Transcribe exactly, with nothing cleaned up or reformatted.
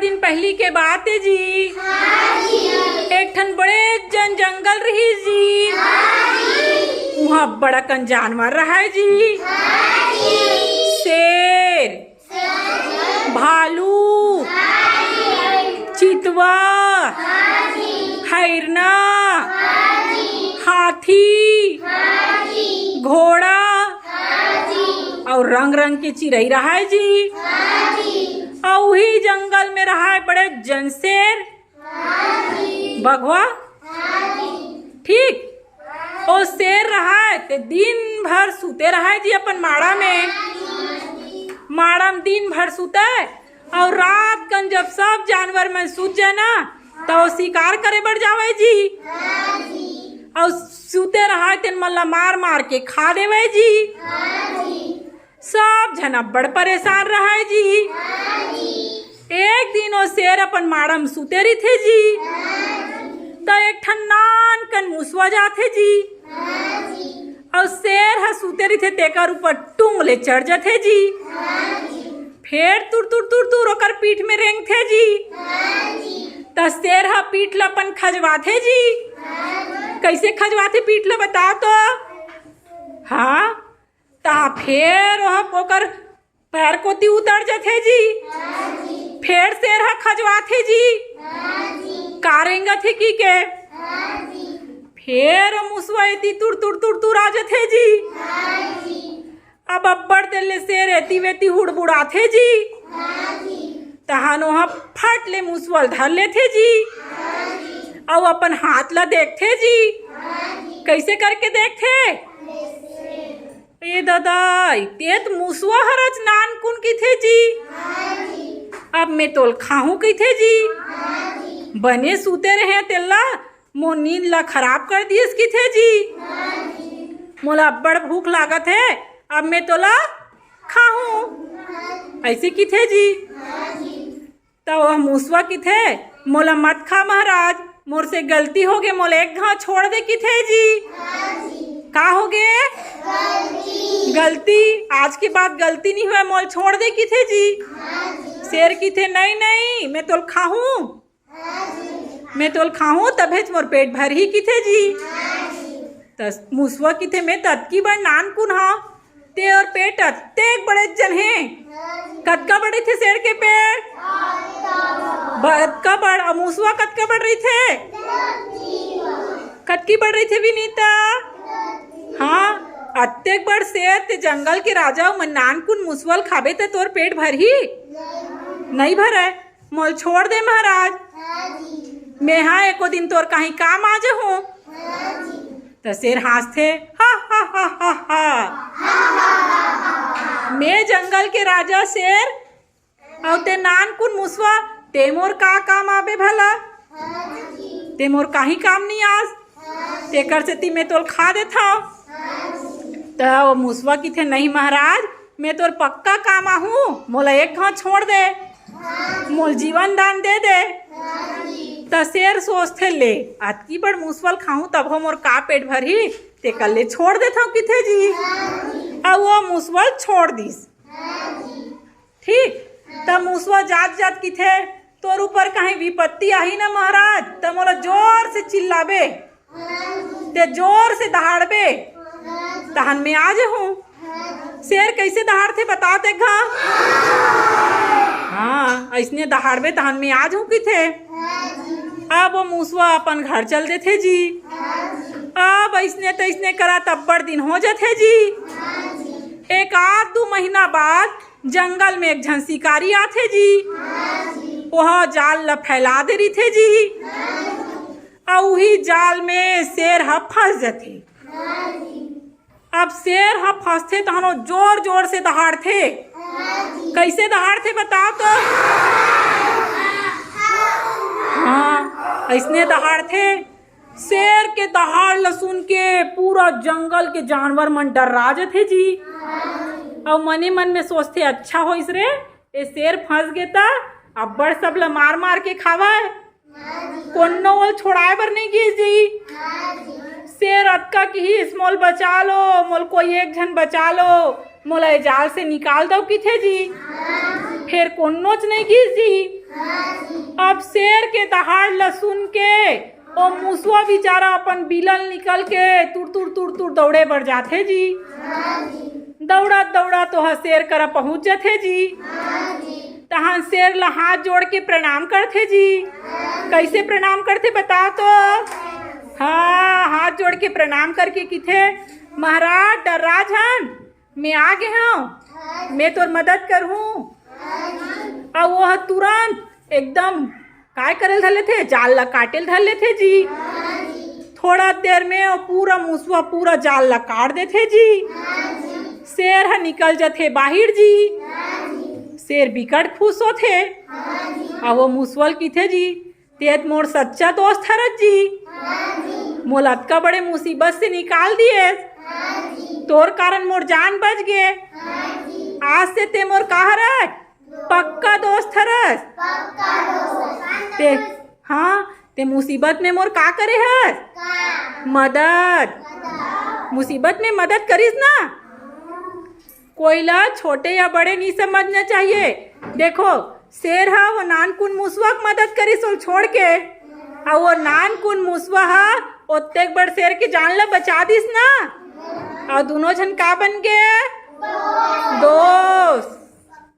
दिन पहिली के बात हे जी। एक ठन बड़े जन जंगल रहिस जी। उहाँ बड़कन जानवर रहय जी। शेर, भालू, चितवा, हइरना, हाथी, घोड़ा अउ रंग रंग के चिरई रहय जी। अउ उही जंगल में रहय बड़े जन शेर, बघवा। ठीक, ओ शेर रहय ते दिन भर सुते रहय जी अपन माड़ा में। माड़ा में दिन भर सुतय अउ रात कन जब सब जानवर मन सुत जाय ना, त ओ शिकार करे बर जावय जी। अउ सुते रहय तेन मन ला मार मार के खा देवय जी। सब झन अब्बड़ परेशान रहय जी। एक दिन ओ शेर अपन माड़ा म सुते रहिथे जी, त एक ठन नान कन मुसवा जाथे जी। अउ शेर ह सुते रहिथे, तेकर ऊपर टुंग ले चढ़ जथे जी। फेर तुर तुर तुर तुर ओकर पीठ में रेंगथे जी। त शेर ह पीठ ल अपन खजवाथे जी। कइसे खजवाथे पीठ ल बता तो? हाँ, त फेर ओह ओकर पैर कोती उतर जथे जी। फेर शेर ह खजवाथे जी, का रेंगत हे कहिके। फेर ओ मुसवा एती तुर तुर तुर तुर आ जथे जी। अब अब्बड़ देर ले शेर एती वेती हुड़बुड़ाथे जी। तहान ओह फट ले मुसवा ल धर लेथे जी, अउ अपन हाथ ल देखथे जी। कइसे करके देखथे? ए ददा, ते त मुसवा हरच नानकुन किथे जी। अब मैं तोल खाहूं किथे जी। बने सुते रहे तेला, मोर नींद ला खराब कर दियस किथे जी। मोला अब्बड़ भूख लागत हे, अब मैं तोला खाहूं, अइसे किथे जी। त ओह मुसवा किथे, मोला मत खा महाराज, मोर से गलती होगे, मोला एक घांव छोड़ दे किथे जी। का होगे? गलती। आज के बाद गलती नइ होय, मोला छोड़ दे किथे जी। शेर किथे, नहीं नहीं, मैं तोल खाहूं, मैं तोल खाहूं तभेच मोर पेट भरही किथे जी। त मुसवा किथे, मैं त अतकी बड़ नानकुन हंव, तेर पेट अतेक बड़े जन हे। कतका बड़े थे शेर के पेट? अतका बड़। अउ मुसवा कतका बड़ रहिथे? कतकी बड़ रहिथे विनीता? हाँ, अतेक बड़ शेर, ते जंगल के राजा, अउ मैं नानकुन मुसवा ल खाबे त तोर पेट भरही? नइ भरय। मोल छोड़ दे महाराज, मेहा एको दिन तोर काहीं काम आ जहूं। त शेर हांसथे, हा हा हा हा हा। मैं जंगल के राजा शेर, अउ ते नानकुन मुसवा, ते मोर का काम आबे भला? ते मोर काहीं काम नइ आस, तेकर सेती मैं तोल खा देथंव। त ओ मुसवा किथे, नहीं महाराज, मैं तोर पक्का काम आहूं, मोला एक घांव छोड़ दे, मोल जीवन दान दे दे। त शेर सोचथे, ले, अतकी बड़ मुसवा ल खाहूं तभो मोर का पेट भरही, तेकर ले छोड़ देथंव किथे जी। अउ ओ मुसवा ल छोड़ दिस। ठीक, त मुसवा जात जात किथे, तोर ऊपर काहीं विपत्ति आही ना महाराज, त मोला जोर से चिल्लाबे, ते जोर से दहाड़बे, तहन मैं आ जहूं। शेर कइसे दहाड़थे, बता ते घा। हाँ, अइसने दहाड़बे, तहन मैं आ जहूं किथे। अब ओ मुसवा अपन घर चल देथे जी। अब अइसने तइसने करत अब्बड़ दिन हो जथे जी। एक आध दू महीना बाद जंगल में एक झन शिकारी आथे जी। ओह जाल ल फैला दे रहिथे जी। अउ उही जाल में शेर ह फंस जथे। अब शेर ह फंसथे तहन ओ जोर जोर से दहाड़थे। कइसे दहाड़थे बताव तो? हाँ, अइसने दहाड़थे। शेर के दहाड़ ल सुन के पूरा जंगल के जानवर मन डर्रा जथे जी। अउ मने मन में सोचथे, अच्छा होइस रे, ए शेर फंस गे त अब्बड़ सब ल मार मार के खावय, कोनो ओल छोड़ाय बर नइ गिस जी। शेर अतका किहिस, मोल बचा लो, मोल कोई एक झन बचा लो, मोला ए जाल से निकाल दव किथे जी। फेर कोन्नोच नइ गिस जी। अब शेर के दहाड़ ल सुन के ओ मुसवा बिचारा अपन बिलन निकल के तुर तुर तुर तुर दौड़े बर जाथे जी। दौड़त दौड़त ओह शेर करा पहुंच जथे जी। तहां शेर ला हाथ जोड़ के प्रणाम करथे जी। कैसे प्रणाम करथे, बता तो। हाँ, हाथ जोड़ के प्रणाम करके किथे, "महाराज, डर्रा झन, मैं आ गे हंव, मैं तोर मदद करहूं।" अउ ओह तुरंत एकदम काय करे ल धर लेथे, जाल ला काटे ल धर लेथे जी। थोड़ा देर में ओ पूरा मुसवा पूरा जाल ला काट देथे जी। शेर ह निकल जथे बाहिर जी। शेर बिकट खुश होथे। अउ ओ मुसवा ल किथे जी, "तें मोर सच्चा दोस्त हरस जी, मोला अतका बड़े मुसीबत से निकाल दिएस, तोर कारण मोर जान बच गे। आज से तें मोर का हरस, पक्का दोस्त हरस।" तें, हाँ, तें मुसीबत में मोर का करे हस? मदद। मुसीबत में मदद करिस ना। कोई ला छोटे या बड़े नहीं समझना चाहिए। देखो, शेर ह वो नानकुन मुसवा के मदद करिस ओला छोड़ के, अउ वो नानकुन मुसवा ह ओतेक बड़ शेर के जान ला बचा दिस ना। अउ दोनों झन का बन गे? दोस्त।